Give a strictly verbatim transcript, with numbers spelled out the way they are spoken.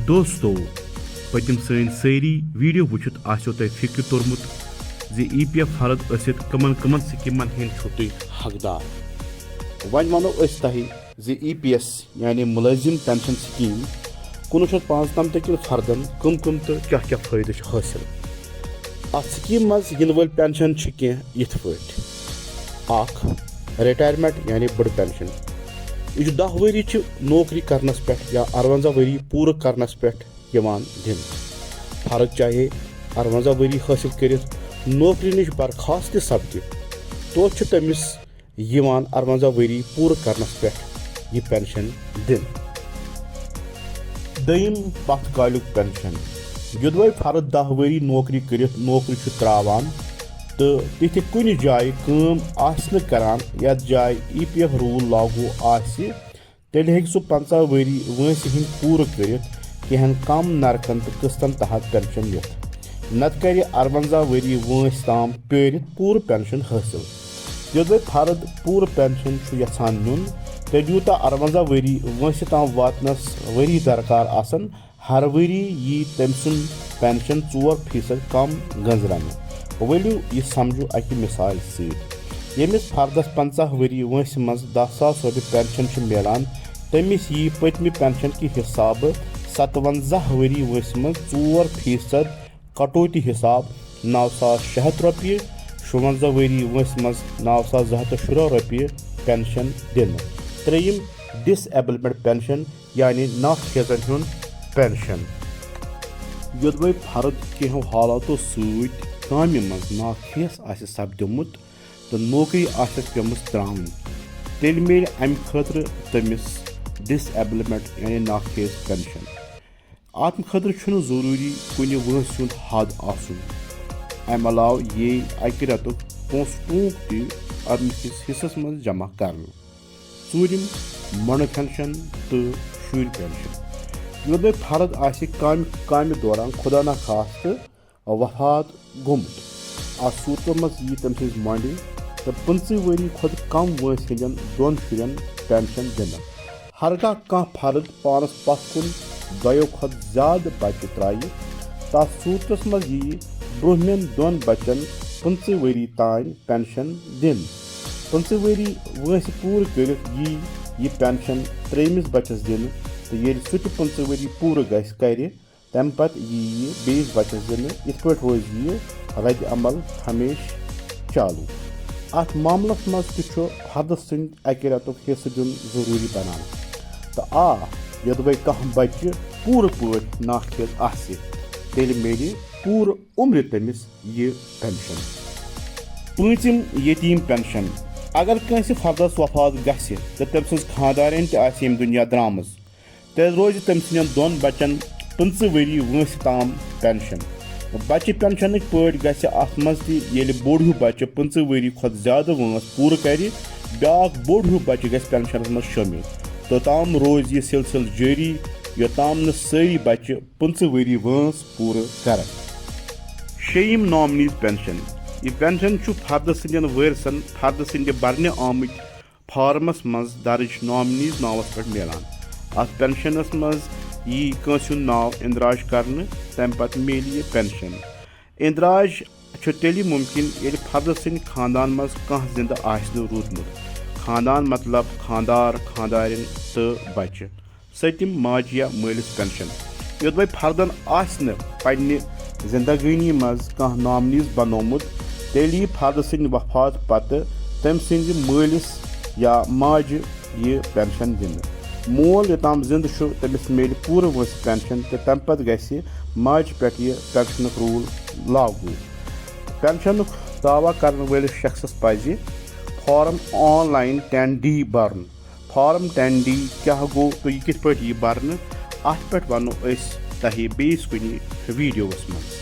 دوستو، پٔتِم سٲنۍ سٲری ویڈیو وٕچھِتھ آسیو تۄہہِ فِکرِ توٚرمُت زِ ای پی ایف فرد ٲسِتھ کٕمن کٕمن سکیٖمن ہٕنٛدۍ چھِو تُہۍ حقدار۔ وۄنۍ ونو أسۍ تۄہہِ زِ ای پی ایس یعنی مُلٲزِم پینشن سکیٖم کُنوُہ شیٚتھ پانٛژھ نَمتہٕ کٮ۪ن فردن کٕم کٕم تہٕ کیٛاہ کیٛاہ فٲیدٕ چھِ حٲصِل۔ اَتھ سکیٖم منٛز یِنہٕ وٲلۍ پینشن چھِ کینٛہہ یِتھ پٲٹھۍ۔ اکھ، رِٹایرمنٹ یعنی بٕڑٕ پینشن۔ یہِ چھُ دَہ ؤری چھِ نوکری کرنس پٮ۪ٹھ یا اَرونٛزاہ ؤری پوٗرٕ کرنس پٮ۪ٹھ یِوان دِنہٕ۔ فرد چاہے اَرونٛزاہ ؤری حٲصِل کٔرِتھ نوکری نِش برخاست تہِ سپدِ، توتہِ چھُ تٔمِس یِوان اَرونٛزاہ ؤری پوٗرٕ کرنس پٮ۪ٹھ یہِ پینشن دِنہٕ۔ دوٚیِم، پتھ کالیُک پینشن۔ یوٚدوَے فرد دَہ ؤری نوکری کٔرِتھ نوکری چھُ ترٛاوان تہٕ تِتھِ کُنہِ جایہِ کٲم آسہِ نہٕ کران یَتھ جایہِ ای پی ایف روٗل لاگوٗ آسہِ، تیٚلہِ ہیٚکہِ سُہ پنٛژاہ ؤری وٲنٛسہِ ہٕنٛدۍ پوٗرٕ کٔرِتھ کینٛہَن کم نرخن تہٕ قٕسطن تحت پینشن نِتھ، نتہٕ کرِ اَرونٛزاہ ؤری وٲنٛسہِ تام پیٲرِتھ پوٗرٕ پینشن حٲصِل۔ یوٚدوَے فرد پوٗرٕ پینشن چھُ یژھان نیُن، تیٚلہِ یوٗتاہ اَرونٛزاہ ؤری وٲنٛسہِ تام واتنس ؤری درکار آسن، ہر ؤری یی تٔمۍ سُنٛد پینشن ژور فیصد کم گنزرنہٕ۔ ؤلِو یہِ سمجھو اکہِ مثالہِ سۭتۍ۔ ییٚمِس فردس پنٛژاہ ؤری وٲنٛسہِ منٛز دَہ ساس رۄپیہِ پینشن چھِ میلان، تٔمِس یی پٔتمہِ پینشن کہِ حسابہٕ ستونٛزاہ ؤری وٲنٛسہِ منٛز ژور فیصد کٹوتی حساب نَو ساس شےٚ ہَتھ رۄپیہِ، شُوَنٛزاہ ؤری وٲنٛسہِ منٛز نَو ساس زٕ ہَتھ تہٕ شُراہ رۄپیہِ پینشن دِنہٕ۔ ترٛیٚیِم، ڈس ایبلمنٹ پینشن یعنی ناکھیزن ہُنٛد پینشن۔ یوٚدوَے فرد کینٛہو حالاتو سۭتۍ کامہِ منٛز ناکھیز آسہِ سپدیومُت تہٕ نوکری آسٮ۪س پیٚمٕژ ترٛاوٕنۍ، تیٚلہِ میلہِ امہِ خٲطرٕ تٔمِس ڈس ایبلمنٹ یعنی ناکھیز پینشن۔ اتھ خٲطرٕ چھُنہٕ ضروٗری کُنہِ وٲنٛسہِ ہُنٛد حد آسُن۔ امہِ علاوٕ ییہِ اکہِ رٮ۪تُک پونٛسہٕ ٹوٗنٛک تہِ امہِ کِس حصس منٛز جمع کرنہٕ۔ ژوٗرِم، مۄنڈٕ پینشن تہٕ شُرۍ پینشن۔ یوٚدوَے فرد آسہِ کامہِ، کامہِ دوران خدا نخواستہٕ وفات گوٚمُت۔ اتھ صوٗرتس منٛز ییہِ تٔمۍ سٕنٛزِ مۄنڈِ تہٕ پٕنٛژٕہ ؤری کھۄتہٕ کم وٲنٛسہِ ہٕنٛدٮ۪ن دۄن شُرٮ۪ن پینشن دِنہٕ۔ ہرگاہ کانٛہہ فرد پانس پتھ کُن دۄیو کھۄتہٕ زیادٕ بچہِ ترایہِ، تتھ صوٗرتس منٛز ییہِ برٛونٛہمٮ۪ن دۄن بچن پٕنٛژٕہ ؤری تام پینشن دِنہٕ۔ پٕنٛژٕہ ؤری وٲنٛسہِ پوٗرٕ کٔرِتھ ییہِ یہِ پینشن ترٛیٚیمِس بچس دِنہٕ تہٕ ییٚلہِ سُہ تہِ پٕنٛژٕہ ؤری پوٗرٕ گژھِ کرِ، تَمہِ پتہٕ ییہِ یہِ بیٚیِس بچس دِنہٕ۔ یِتھ پٲٹھۍ روزِ یہِ رد عمل ہمیشہٕ چالوٗ۔ اتھ معاملس منٛز تہِ چھُ فردٕ سٕنٛدِ اکہِ رٮ۪تُک حصہٕ دیُن ضروٗری بنان۔ تہٕ آ، یوٚدوَے کانٛہہ بچہِ پوٗرٕ پٲٹھۍ ناکھیز آسہِ، تیٚلہِ میلہِ پوٗرٕ عمرِ تٔمِس یہِ پینشن۔ پٲنٛژِم، یتیٖم پینشن۔ اگر کٲنٛسہِ فردس وفات گژھِ تہٕ تٔمۍ سٕنٛز خانٛدارِنۍ تہِ آسہِ ییٚمہِ دُنیا درٛامٕژ، تیٚلہِ روزِ تٔمۍ سٕنٛدٮ۪ن دۄن بچن پٕنٛژٕہ ؤری وٲنٛسہِ تام پینشن۔ بچہِ پینشنٕکۍ پٲٹھۍ گژھِ اتھ منٛز تہِ، ییٚلہِ بوٚڑ ہیوٗ بچہِ پٕنٛژٕہ ؤری کھۄتہٕ زیادٕ وٲنٛس پوٗرٕ کرِ، بیٛاکھ بوٚڑ ہیوٗ بچہِ گژھِ پینشنس منٛز شٲمِل۔ توٚتام روزِ یہِ سلسلہٕ جٲری، یوٚتام نہٕ سٲری بچہِ پٕنٛژٕہ ؤری وٲنٛس پوٗرٕ کرن۔ شیٚیِم، نامنیٖز پینشن۔ یہِ پینشن چھُ فردٕ سٕنٛدٮ۪ن وٲرثن فردٕ سٕنٛدِ برنہٕ آمٕتۍ فارمس منٛز درج نامنیٖز ناوس پٮ۪ٹھ میلان۔ اتھ پینشنس منٛز ییہِ کٲنٛسہِ ہُنٛد ناو اندراج کرنہٕ، تمہِ پتہٕ میلہِ یہِ پینشن۔ اندراج چھُ تیٚلہِ مُمکِن ییٚلہِ فردٕ سٕنٛدِ خاندان منٛز کانٛہہ زِنٛدٕ آسہِ نہٕ روٗدمُت۔ خاندان مطلب خاندار، خاندارِنۍ تہٕ بچہِ۔ سٔتِم، ماجہِ یا مٲلِس پینشن۔ یوٚدوَے فردن آسہِ نہٕ پننہِ زندگٲنی منٛز کانٛہہ نامنیٖز بنوومُت، تیٚلہِ یی فردٕ سٕنٛدِ وفات پتہٕ تٔمۍ سٕنٛزِ مٲلِس یا ماجہِ یہِ پینشن دِنہٕ۔ مول یوٚتام زِنٛدٕ چھُ، تٔمِس میلہِ پوٗرٕ وٲنٛسہِ پینشن تہٕ تَمہِ پتہٕ گژھِ ماجہِ پٮ۪ٹھ یہِ پینشنُک روٗل لاگوٗ۔ پینشنُک دعویٰ کرن وٲلِس شخصس پزِ form online ten D بھرُن۔ فارم ٹین ڈی کیٛاہ گوٚو تہٕ یہِ کِتھ پٲٹھۍ یِیہِ بھرنہٕ، اتھ پٮ۪ٹھ ونو أسۍ تۄہہِ بیٚیِس کُنہِ ویڈیوس منٛز۔